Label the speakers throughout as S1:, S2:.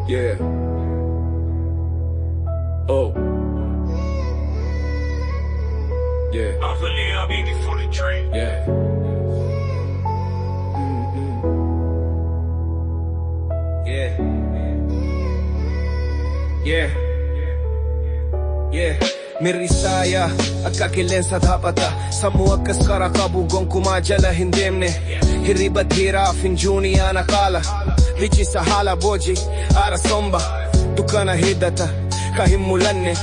S1: Yeah. Oh. Yeah. Yeah. Yeah. Yeah. Yeah. Miirri isaa akka qilleensa taphata. Sammuu akkas qara qabu gonkumaa jala hin deemne. Hirriba dheeraaf hin juuniyaana qaala. Lichisa haala booji aara somba. Dukkana hiddata ka hin mul'anne.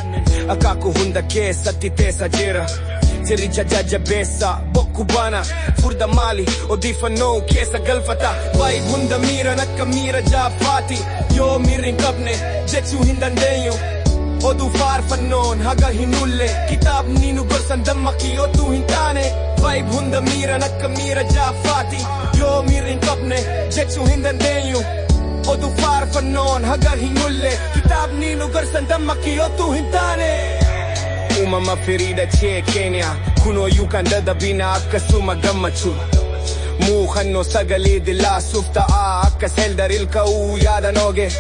S1: Akaakuu hunda keessatti teessa jira. Sirricha jajjabeessa bokku bana. Furda maali odeeffannoo keessa galfata. Vibe hunda miiran akka miira jaafaati. Yoo miirri hin qabne jechuu hin dandeenyu. Oduu faarfannoon haga hin ulle. Kitaabni nu gorsan dammaqii otuu hin taane. Vibe hunda miiran akka miira jaafaati. Yoo miirri hin qabne jechuu hin dandeenyu. Oduu faarfannoon haga hin ulle. Kitaabni nu gorsan dammaqii otuu hin taane. Uumama firii dachee Keeniyaa kunooyyuu kan dadhabina akkasuma gammachuu. Muuxannoo sagalee dilaasuuf ta'a akkas heldar ilka'uu yaada nooge.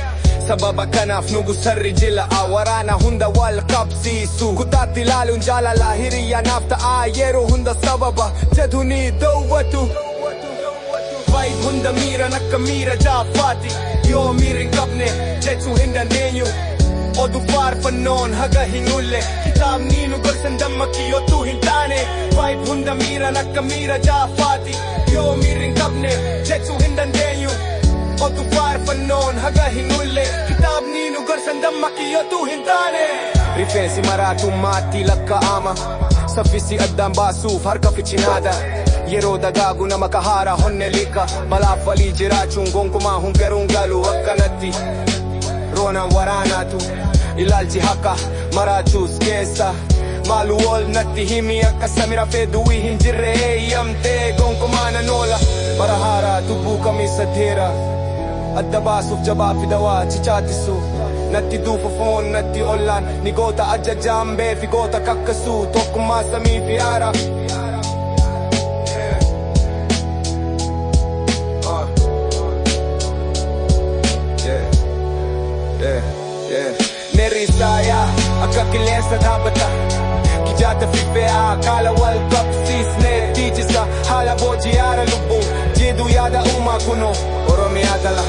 S1: Sababa kanaaf nugusarri jila waraana hunda wal qabsiisu. Kutaatti ilaaluun jaalala hiriyaa naaf ta'a yeroo hunda sababa jedhu ni dawwatu. Vibe hunda miiran akka miira jaafaati. Yoo miirri hin qabne jechuu hin dandeenyu. Oduu faarfannoon haga hin ulle. Kitaabni nu gorsan dammaqii otuu hin taane. Vibe hunda miiran akka miira jaafaati. Yoo miirri hin qabne jechuu hin dandeenyu. Oduu faarfannoon haga hin ulle. Kitaabni nu gorsan dammaqii otuu hin taane. Rifeensi maraatummaatti lakkaa'ama. Saffisi addaan baasuuf harka fichinaada. Yeroo dagaagu nama kahaara honne lika. Balaaf walii jiraachuun gonkumaa hunkeruun galu akkanatti. Roonaan waraanaatu ilaalchi haka maraachuus keessa. Maalu wol natti himi akka samira fedhuwii hin jirre eeyyamtee gonkumaa nan oola. Bara haaraa dubbuu kamisa dheera. Adda baasuuf jabaa fidawaa chichaatisu. Natti duufu foon natti ollaan ni goota ajajaan beefi goota kakkasuu tokkummaa samii fi aara. Yeah. Yeah. Yeah. Miirri isaa akka qilleensa dhaabbata. Kijaata fiffe'aa kaala wal qabsiisnee tiichisa haala booji'aara lubbuu jedhu yaada uumaa kunoo Oromiyaa gala.